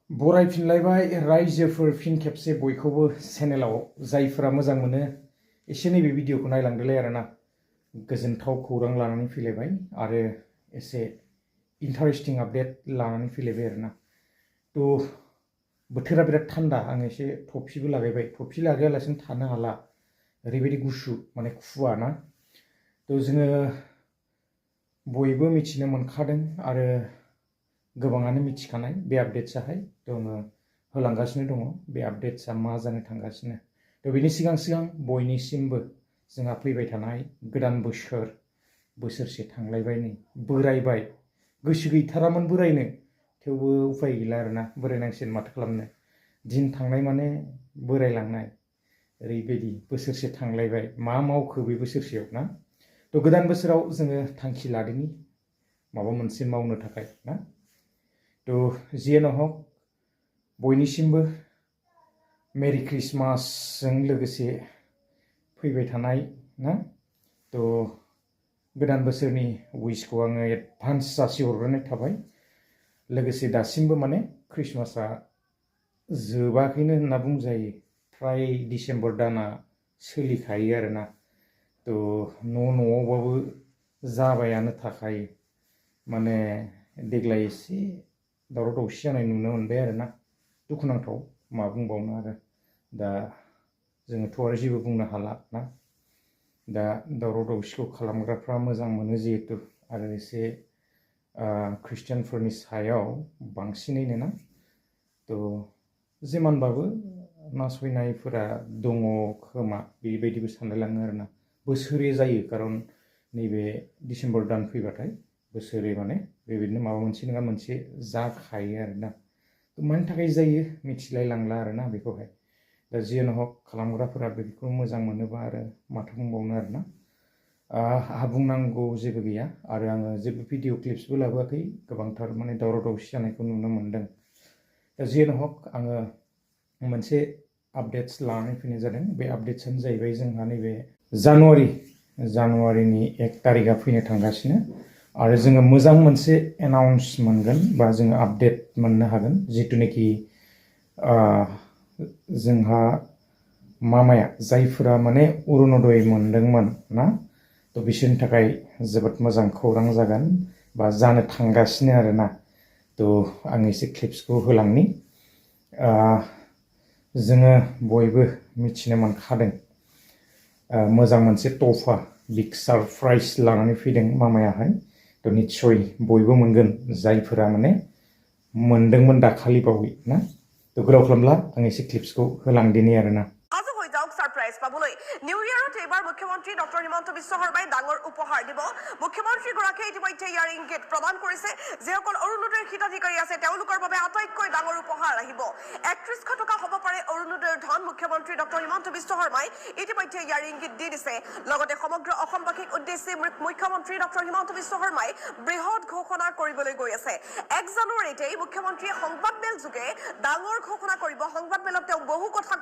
बरायफिनलायबाय रायजोफोर फिन खेबसे बयखौबो चेनेलाव जायफोरा मोजां मोनो एसे नैबे भिडिअखौ नायलांदोलाय आरोना गोजोनथाव खौरां लानानै फैलायबाय आरो एसे इन्टारेस्टिं आपडेट लानानै फैलायबाय आरोना थ' बोथोरा बिराद थान्दा आं एसे टफिबो लागायबाय टफि लागायालासिनो थानो हाला ओरैबायदि गुसु माने खुवा ना थ' जोङो बयबो मिथिनो मोनखादों आरो गोबाङानो मिथिखानाय बे आपडेट्साहाय दङो होलांगासिनो दङ बे आपडेट्सा मा जानो थांगासिनो थ' बेनि सिगां सिगां बयनिसिमबो जोंहा फैबाय थानाय गोदान बोसोरसे थांलायबाय नै बोरायबाय गोसो गैथारामोन बोरायनो थेवबो उफाय गैला आरोना बोरायनांसिगोन माथो खालामनो दिन थांनाय माने बोरायलांनाय ओरैबायदि बोसोरसे थांलायबाय मा मावखो बे बोसोरसेयाव ना थ' गोदान बोसोराव जोङो थांखि लादोंनि माबा मोनसे मावनो थाखाय ना थ' जियानो हक बयनिसिमबो मेरि क्रिसमासजों लोगोसे फैबाय थानाय ना थ' गोदान बोसोरनि उइसखौ आङो एडभान्स जासिहरग्रोनाय थाबाय लोगोसे दासिमबो माने क्रिसमासा जोबाखैनो होनना बुंजायो फ्राय डिसेम्बर दाना सोलिखायो आरोना थ' न'आवबाबो जाबायानो थाखायो माने देग्लाय एसे दावराव दावसि जानाय नुनो मोनबाय आरोना दुखुनांथाव मा बुंबावनो आरो दा जोङोथ' आरो जेबो बुंनो हाला ना दा दावराव दावसिखौ खालामग्राफ्रा मोजां मोनो जिहेतु आरो एसे ख्रिस्टियानफोरनि सायाव बांसिनैनो ना थ' जिमानबाबो नासयनायफोरा दङ खोमा बेबायदिबो सानलायलाङो आरोना बोसोरे जायो खारन नैबे डिसेम्बर दान फैबाथाय बोसोरे माने बेबायदिनो माबा मोनसे नङा मोनसे जाखायो आरोना मानि थाखाय जायो मिथिलायलांला आरोना बेखौहाय दा जियानो हक खालामग्राफोरा बेखौ मोजां मोनोबा आरो माथो बुंबावनो आरोना आंहा बुंनांगौ जेबो गैया आरो आङो जेबो भिडिअ क्लिप्सबो लाबोआखै गोबांथार माने दावराव दावसि जानायखौ नुनो मोनदों दा जियानो हक आङो मोनसे आपडेट्स लानानै फैनाय जादों बे आपडेट्सआनो जाहैबाय जोंहा नैबे जानुवारिनि 1 तारिखआ फैनो थांगासिनो आरो जोङो मोजां मोनसे एनाउन्स मोनगोन बा जोङो आपडेट मोननो हागोन जितुनाखि जोंहा मामाया जायफोरा माने अरुण'दय मोनदोंमोन ना थ' बिसोरनि थाखाय जोबोद मोजां खौरां जागोन बा जानो थांगासिनो आरोना थ' आं एसे क्लिप्सखौ होलांनि जोङो बयबो मिथिनो मोनखादों मोजां मोनसे तोहफा बिग सारप्राइज लानानै फैदों मामायाहाय थ' निस्सय बयबो मोनगोन जायफोरा माने मोनदोंमोन दाखालि बावै ना थ' गोलाव खालामला आं एसे क्लिप्सखौ होलांदिनि आरोना সারপ্রাইজ পাবলৈ নিউ ইয়াৰত এবাৰ মুখ্যমন্ত্ৰী ডক্টৰ হিমন্ত বিশ্ব শৰ্মাই ডাঙৰ উপহাৰ দিব মুখ্যমন্ত্ৰীগৰাকীয়ে ইতিমধ্যে ইয়াৰ ইংগিত প্ৰদান কৰিছে যিসকল অৰুণোদয়ৰ হিতাধিকাৰী আছে তেওঁলোকৰ বাবে আটাইতকৈ ডাঙৰ উপহাৰ আহিব ৩১০০ টকা হ'ব পাৰে অৰুণোদয়ৰ ধন মুখ্যমন্ত্ৰী ডক্টৰ হিমন্ত বিশ্ব শৰ্মাই ইতিমধ্যে ইয়াৰ ইংগিত দি দিছে লগতে সমগ্ৰ অসমবাসীক উদ্দেশ্যি মুখ্যমন্ত্ৰী ডক্টৰ হিমন্ত বিশ্ব শৰ্মাই বৃহৎ ঘোষণা কৰিবলৈ গৈ আছে 1 জানুৱাৰীতে মুখ্যমন্ত্ৰীয়ে সংবাদমেল যোগে ডাঙৰ ঘোষণা কৰিব সংবাদমেলত তেওঁ বহু কথা